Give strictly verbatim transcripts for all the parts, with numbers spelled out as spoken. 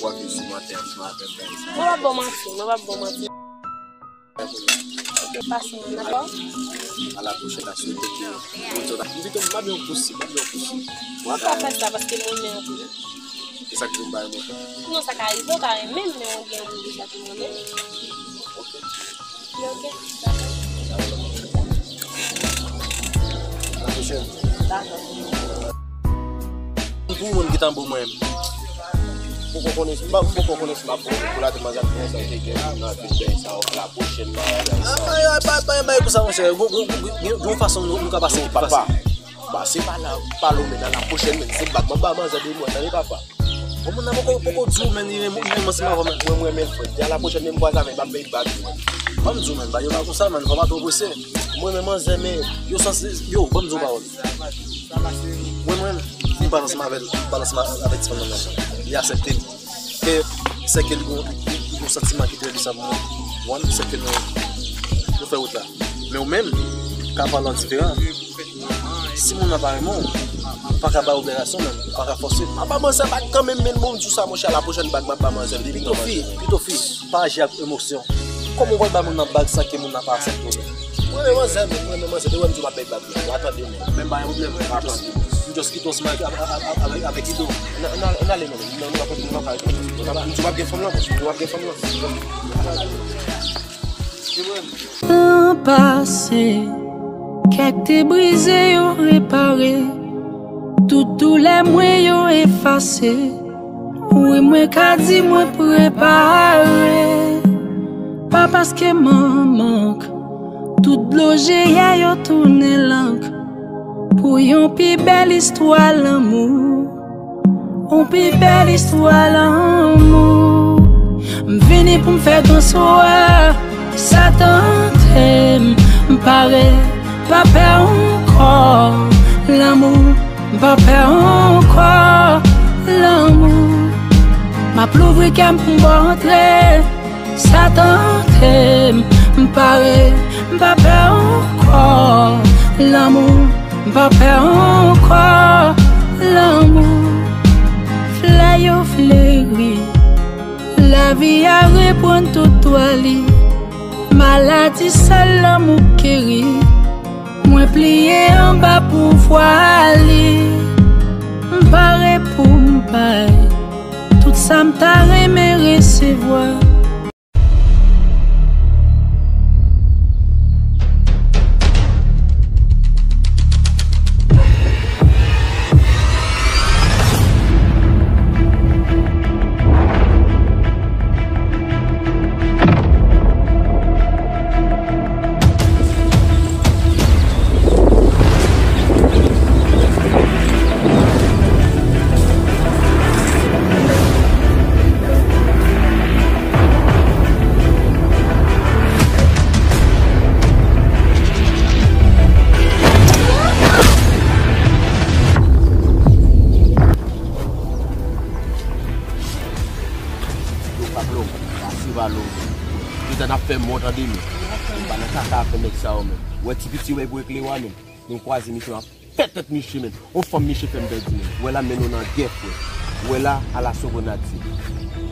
W ap viv sou manti, sou manti, bagay sa. Mwen p ap ba w manti, mwen p ap ba w manti. Pase, dakò? A la pwochèn, n ap swete ke Bondye ta. M di ke m pa byen pouse, pa byen pouse. Mwen pa fè sa paske m renmen anpil. E sa k fè m pa renmen? Non, sa ka rive, w ka renmen m, men w gen moun deja ki renmen m. Ok. Li ok, dakò. A la pwochèn. Dakò. Pou moun ki tanbou mwen, m poko konnen, m pa, m poko konnen si m ap bon pou la demanzèl pou sa te gen nan vil bèy sa, la pwochèn nan bagay sa. Ay, ay, pa, pa, pa, pou sa, monchè. Gon, gon, gon, gon, gon fason nou, nou ka pase. Non, papa. Pase pa la, pa lo men, a la pwochèn, men se bag m ap ba manzè de mwen, tande papa. Bon, moun nan poko, poko di w, men li renmen, li renmen ansanm avè w, men. Mwen, mwen renmen l, frè. Di a la pwochèn, men m kwaze avè l, m ap bay bag. Ban m di w, men, bagay yo pa konsa, men, fò pa twò prese. Mwen renmen manzè, men. Yo, sans, yo, ban m di w pawòl. Mwen, mwen, m pale ansanm avè l, m pale ansanm avè ti fanm nan. Li aksepte m. Ke, se ke li gon, li, li gon santiman ki trè pwisan pou mwen. Ou konprann? Se ke nou, nou fè wout la. Men ou menm, ka pale an diferan. Si moun nan pa renmen w, ou pa ka ba obligasyon, men ou pa ka fòse. A pa manzè bag kanmenm, men bon, m di w sa, monchè, a la pwochèn bag m ap ba manzè, depi pito fi, pito fi, pa aji ak emosyon. Kòman w pral ba moun nan bag san ke moun nan pa aksepte w menm? Mwen renmen manzè, men mwen renmen manzè, depi w wè m di w m ap bay bag, ou pa tande mwen. Men pa gen pwoblèm, m just, m just kite w ansanm avèk, avèk, avèk, avèk Ido. N, n, n ale, non, non, nou pa, nou pa ka rete. M di w ap gen fanm lan, m di w ap gen fanm lan. Tan pase, kè k te brize yo repare, tout doulè mwen yo efase. Wi, mwen ka di mwen prepare. Pa paske manmank, tout dlo je a yo tounen lank. Pou yon pi bèl istwa lanmou, yon pi bèl istwa lanmou. M vini pou m fè gran swa, sa tante m, m pare, pa pè ankò lanmou, m pa pè ankò lanmou. M ap louvri kè m pou m ba w antre. Sa tante m, m pare, m pa pè ankò lanmou, m pa pè ankò lanmou. Flè yo fleri, lavi a reprann tout dwa li. Maladi sèl lanmou k geri. Mwen pliye anba pouvwa li. M pare pou m bay tout sa m ta renmen resevwa. Yo, Pablo, pase pa lo. Yo ta n ap fè mò, tande, men. M pa nan kaka avè nèg sa yo, men. Wè ti piti, wè, pou ekle wa, men. Nou kwaze misye, m ap fè tèt misye, men. On fanm misye fè m pèdi, men. Wè la, men nou nan gè, frè. Wè la, ala sovonati.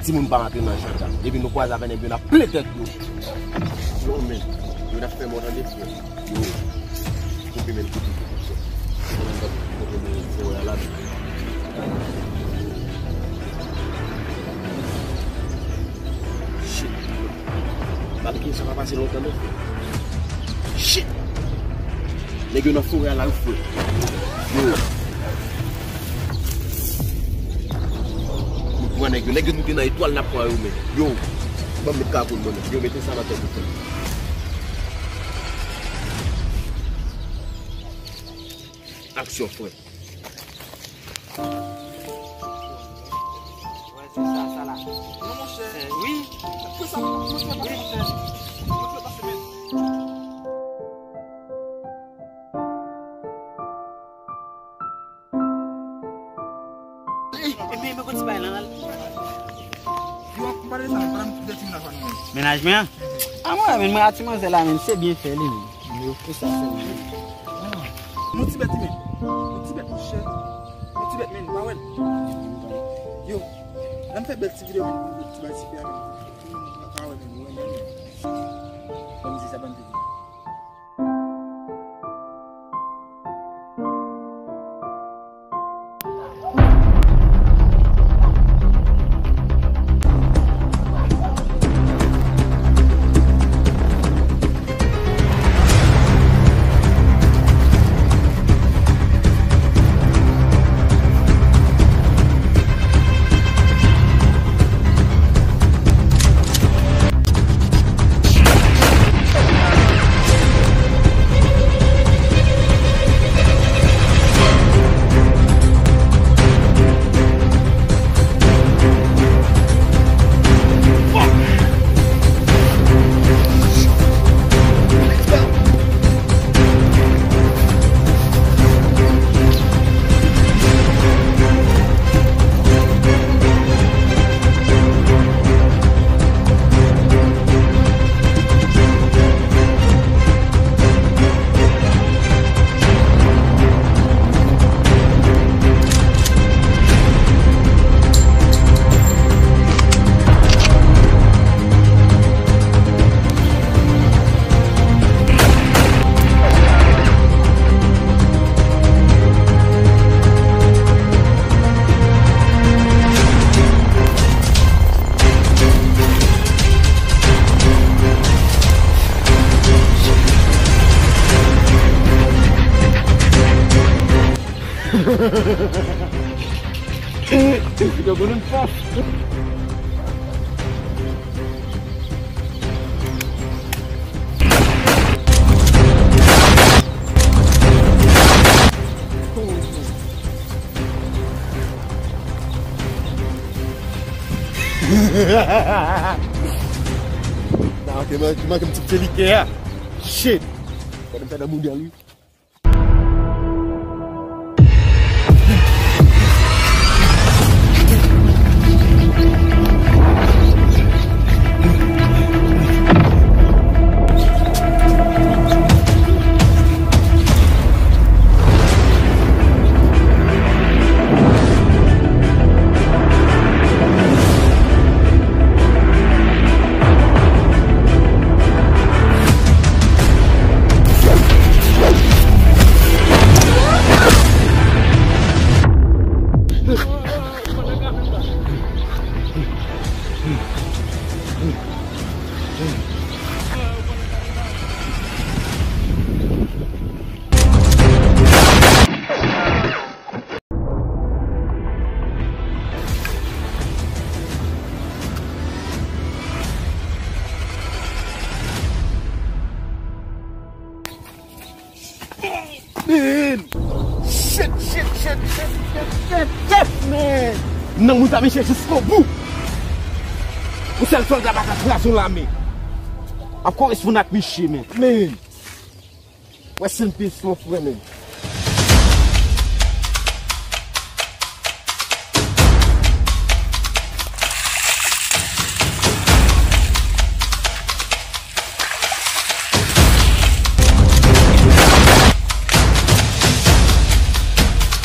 Timoun pa rantre nan jandam. Epi nou kwaze avè nèg yo, n ap plen tèt yo. Yo, men. Yo, n ap fè mò, tande, frè. Yo, koupe men, koupe, koupe, koupe men, koupe men, koupe men, koupe men. Shit. Malgre sa pa pase lontan non, frè. Shit. Nèg yo nan forè a la, wi, frè. Yo. Nou pran nèg yo. Nèg yo nou te nan etwal, n ap pran yo, men. Yo. Ban m met kagoul mwen, men. Yo, mete sa nan tèt ou, frè. Aksyon, frè. Wè, se sa, sa la. Non, monchè. Eh, wi. Fè sa, monchè, pa fè. Monchè, pa fè, men. Eh, eh, men, men, kote bay lan al? Yo, m pale sa, madanm, ti mennaj mwen an. Mennaj mwen an? A mwen, men, mwen a ti manzè la, men, se byen fè li, men. Yo, pou sa fè, men. Ah, yon ti bèt, men. Yon ti bèt, monchè. Yon ti bèt, men, pa wè l. Yo, Ann fè bèl ti videyo menm pou nou ti bay ti pè a menm. Pou nou pa wè menm, nou renmen menm. Kòm se sa bann te di. Nan, te man-, te manke m ti pye likè a. Shit! Gade m fè nan bouda l, wi. Man! Shit, shit, shit, man! Nan mouda mesye jiskobou! Yon sèl sòlda pa ka kraze yon lame. Ap koresponn ak mesye, man. Man! Rest in peace, mon frè, man.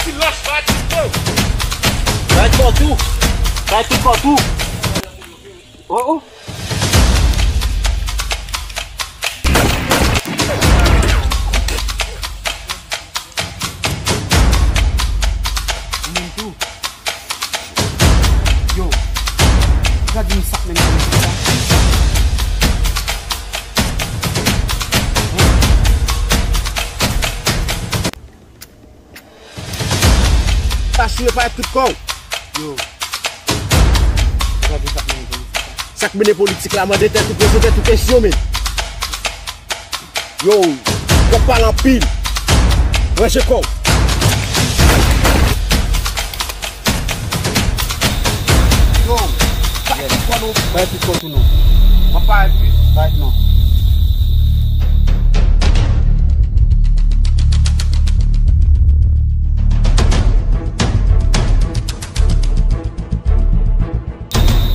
Ti lòch, bay tout kò w. Bay tout kò w tou. Bay tout kò w tou. Oh, oh. Ou menm tou. Yo, ou ka di m sa k mennen nan sa? Asire parèt tout kò w. Yo. Ou ka di sa k mennen politik la? Sa k mennen politik la, mande tèt ou, poze tèt ou kesyon, men. Yo, w ap pale anpil. Ranje kò w. Yo, bay tout kò nou. Bay tout kò tou non. W ap pale plis. Bay non.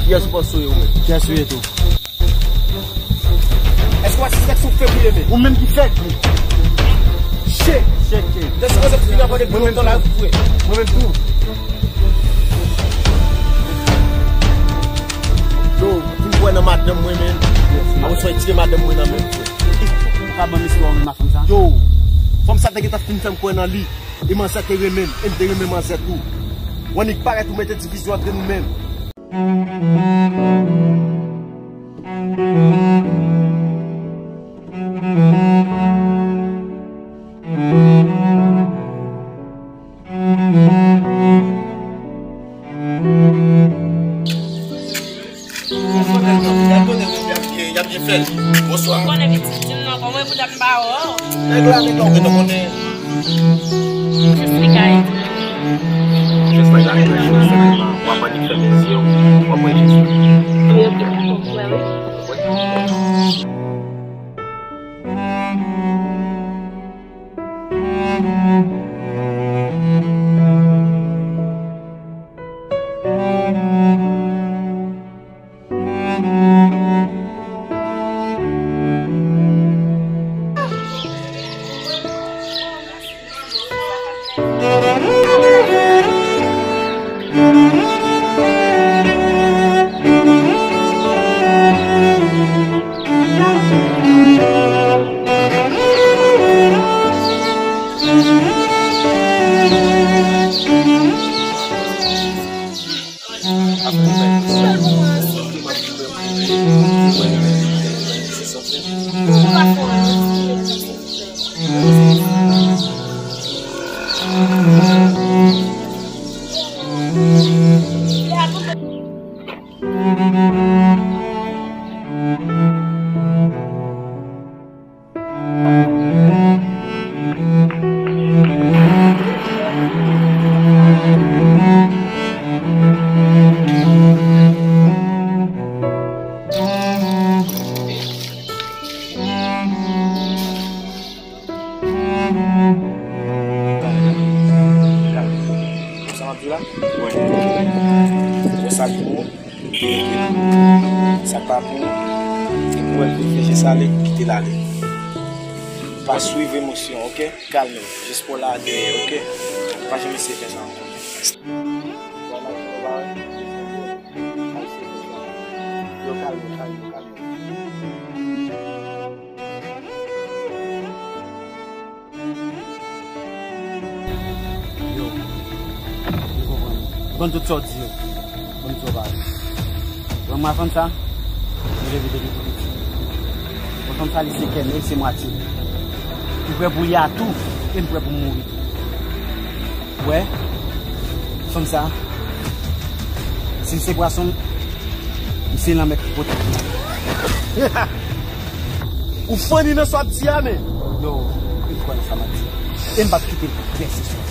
Kiyès ou panse w ye ou menm? Kiyès ou ye tou? Èske w a sispèk si w fake ou ye menm? Ou menm ki fake wi. Shit! Shit, shit. Lè si w fake ou fini avè de pran tan la pou vre. Mwen menm tou. Yo, m fin kwè nan madanm mwen, men. Apre sa, retire madanm mwen nan men m, frè. Ou ka ban m istwa w, men, mafanm sa? Yo, fanm sa te gentan fin fè m kwè nan li. E manzè te renmen m, e m te renmen manzè tou. W annik parèt ou mete divizyon antre nou menm. Bonswa. Konnen pitit, di m non, kòman e pou dat m pa wè w? Nèg la, nèg la, ou gentan konnen. Just like I do. Just like that. Wap annik fèmen zye w, wap wè Jezi. Wi, ok, dakò, m wè, wi. Sa m ap di w la? Wi. Bon, sa k pou ou, sa k pa pou ou, e pou w reflechi sa, ale, kite l ale. Pa swiv emosyon, oke? Kalme w. Jis pou w lage, oke? Pa janm eseye fè sa ankò. Yo, kalme, kalme, kalme. Yo, m konprann. M konn tout sa w di yo. M konn tout sa w pale. Bon, mwen fanm sa, m leve depi tou piti. Bon, fanm sa, li se kè m, li se mwatye m. M prè pou li a tou, e m prè pou m mouri tou. Wè, fanm sa, si l se pwason, m se lanmè k pou pote l. Ou funny nan sa w ap di a, men. Yo, m kwè nan sa m ap di a. E m p ap kite l pou pèsonn.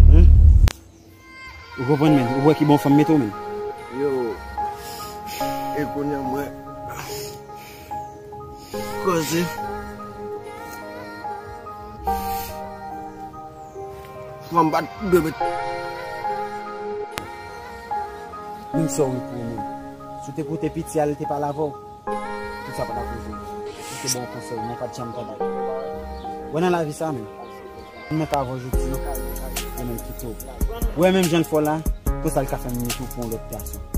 Hmm? Ou konprann, men? Ou wè ki bon fanm mete w, men? Yo, e kounye a mwen koze. Fanm pa t dwe met. Menm sa w ri pou ou menm. Si w te koute piti a, li te pale avè w. Tout sa pa t ap rive. Li te ba w konsèy, men w pa t janm tande. Wè nan lavi sa menm. Moun nan ka avè w jodi, yo menm kite w. Wè menm jan l fè w la, konsa l ka fè menm tou pou yon lòt gason.